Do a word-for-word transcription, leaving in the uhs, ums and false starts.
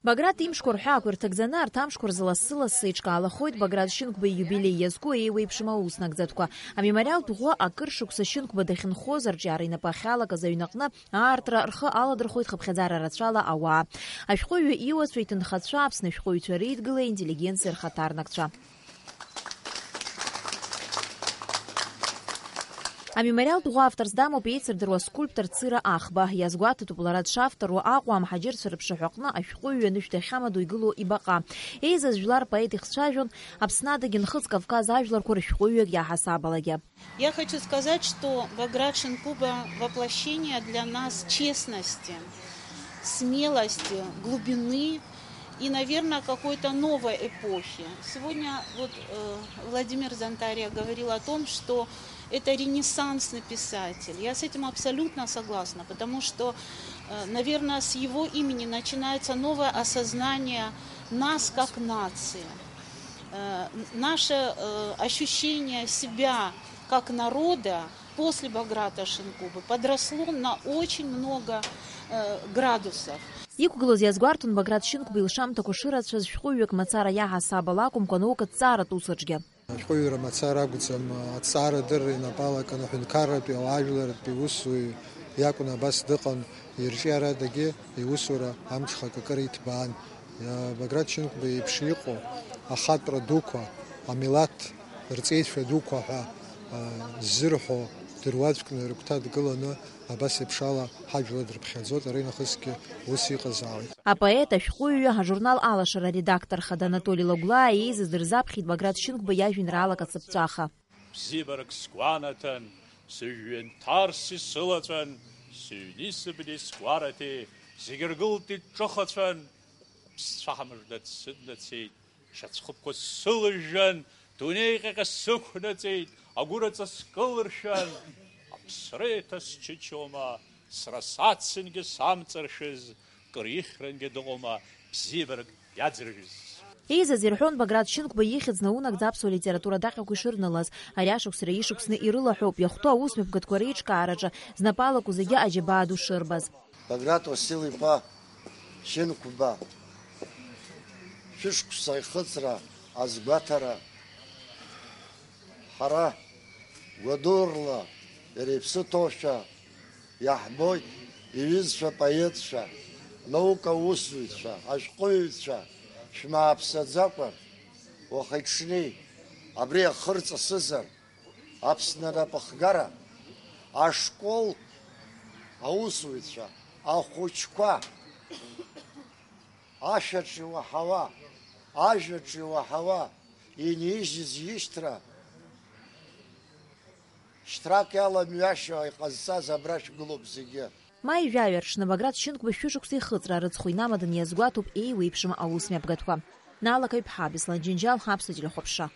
Баграт имшқәа рҳәаақәа ирҭагӡаны арҭ амшқәа рзы лассы-лассы еиҿкаалахоит Баграт Шьынқәба ииубилеи иазку еиуеиԥшым аус нагӡатәқәа. Амемориалтә ӷәы акыр шықәса Шьынқәба дахьынхоз арҿиара инапы ахьалакыз аҩнаҟны аартра рхы аладырхәоит хыԥхьаӡара рацәала ауаа. Ашәҟәыҩҩы иуацәа, иҭынхацәа, Аԥсны ашәҟәыҩҩцәа реидгыла, интеллигенциа рхаҭарнакцәа. Амемориалтә ӷәы авторс дамоуп еицырдыруа скульптор Цыра Ахба. Иазгәаҭатәуп лара дшавтору Аҟәа амҳаџьырцәа рыԥшаҳәаҟны ашәҟәыҩҩы анышә дахьамадоу игылоу ибаҟа. Еизаз жәлар поет ихцәажәон Аԥсны адагьы Нхыҵ Кавказ ажәларқәа рышәҟәыҩҩык иаҳасабалагьы. Я хочу сказать, что Баграт Шинкуба — воплощение для нас честности, смелости, глубины и, наверное, какой-то новой эпохи. Сегодня вот, э, Владимир Зонтария говорил о том, что это ренессансный писатель. Я с этим абсолютно согласна, потому что, э, наверное, с его имени начинается новое осознание нас как нации. Э, н-, наше, э, ощущение себя как народа после Баграта Шинкубы подросло на очень много, э, градусов. Иқәгылоз иазгәарҭон Баграт Шьынқәба илшамҭақәа шырацәаз шәҟәыҩҩык мацара иаҳасабала акәымкәа, наукатә ҭҵааратә усаҿгьы. Ашәҟәыҩҩра мацара акәӡам, аҭҵаарадырра инапала акын, аҳәынҭқарратәи, ауаажәларратәи усзуҩ иакәын, абас дыҟан, ирҿиарадагьы иусура амҽхак акыр иҭбаан. Баграт Шьынқәба иеиԥш иҟоу ахатәра дуқәа, амилаҭ рҵеицәа дуқәа ҳәа, а, ззырҳәо дыруаӡәкны рыгәҭа дгыланы, абас еиԥш ала ҳажәла дрыԥхьаӡоит, ара инахысгьы ус иҟазаауеит. Апоет, ашәҟәыҩҩы, ажурнал Алашара аредактор хада Анатоли Лагәлаа еизаз дырзаԥхьеит Баграт Шьынқәба иажәеинраалак Ацыԥҵәаха. Бзиабарак сгәанаҭан, сыжәҩан ҭарс исылаҵәан, сыҩни сыбни сгәараҭеи зегь ргылт иҿыхацәан, ԥсцәаҳа мыжда дсыднацеит, шьацәхыԥқәа сылыжәжәан, дунеи ҟьаҟьа сықәнаҵеит, агәыраҵа скылыршәан, аԥсра еиҭа счычоума, сара сацынгьы самҵаршәыз, кыр ихьрангьы дыҟоума, бзиабарак иаӡыржәыз. Еизаз ирҳәон Баграт Шьынқәба ихьӡ наунагӡа аԥсуа литература адаҟьақәа ишырнылаз. Ари ашықәсра ишықәсны ирылаҳәоуп иахәҭоу аус мҩаԥгатәқәа реиҿкаараҿы знапы алаку зегьы аџьабаа ду шырбаз. Баграт Уасил-иԥа Шьынқәба, шәышықәса ихыҵра азгәаҭара. Ҳара гәадурла иара иԥсы ҭоушәа иаҳбоит, иҩызцәа поетцәа, наука усзуҩцәа, ашәҟәыҩҩцәа, шәмааԥсаӡакәа, уахи-ҽни абри ахы рҵысызар, Аԥсны анапыхгара, ашкол аусзуҩцәа, ахәыҷқәа, ашәаҿы иуаҳауа, ажәаҿы иуаҳауа, инижьыз ишьҭра, шьҭрак иаламҩашьо иҟазҵаз абра шәгылоуп зегьы. Маи жәаҩа рҽны Баграт Шьынқәба шәышықәса ихыҵра рыцхә инамаданы иазгәаҭоуп еиуеиԥшым аус мҩаԥгатәқәа. Наала Каҩԥҳа, Беслан Џьынџьал, Аԥсуа телехәаԥшра.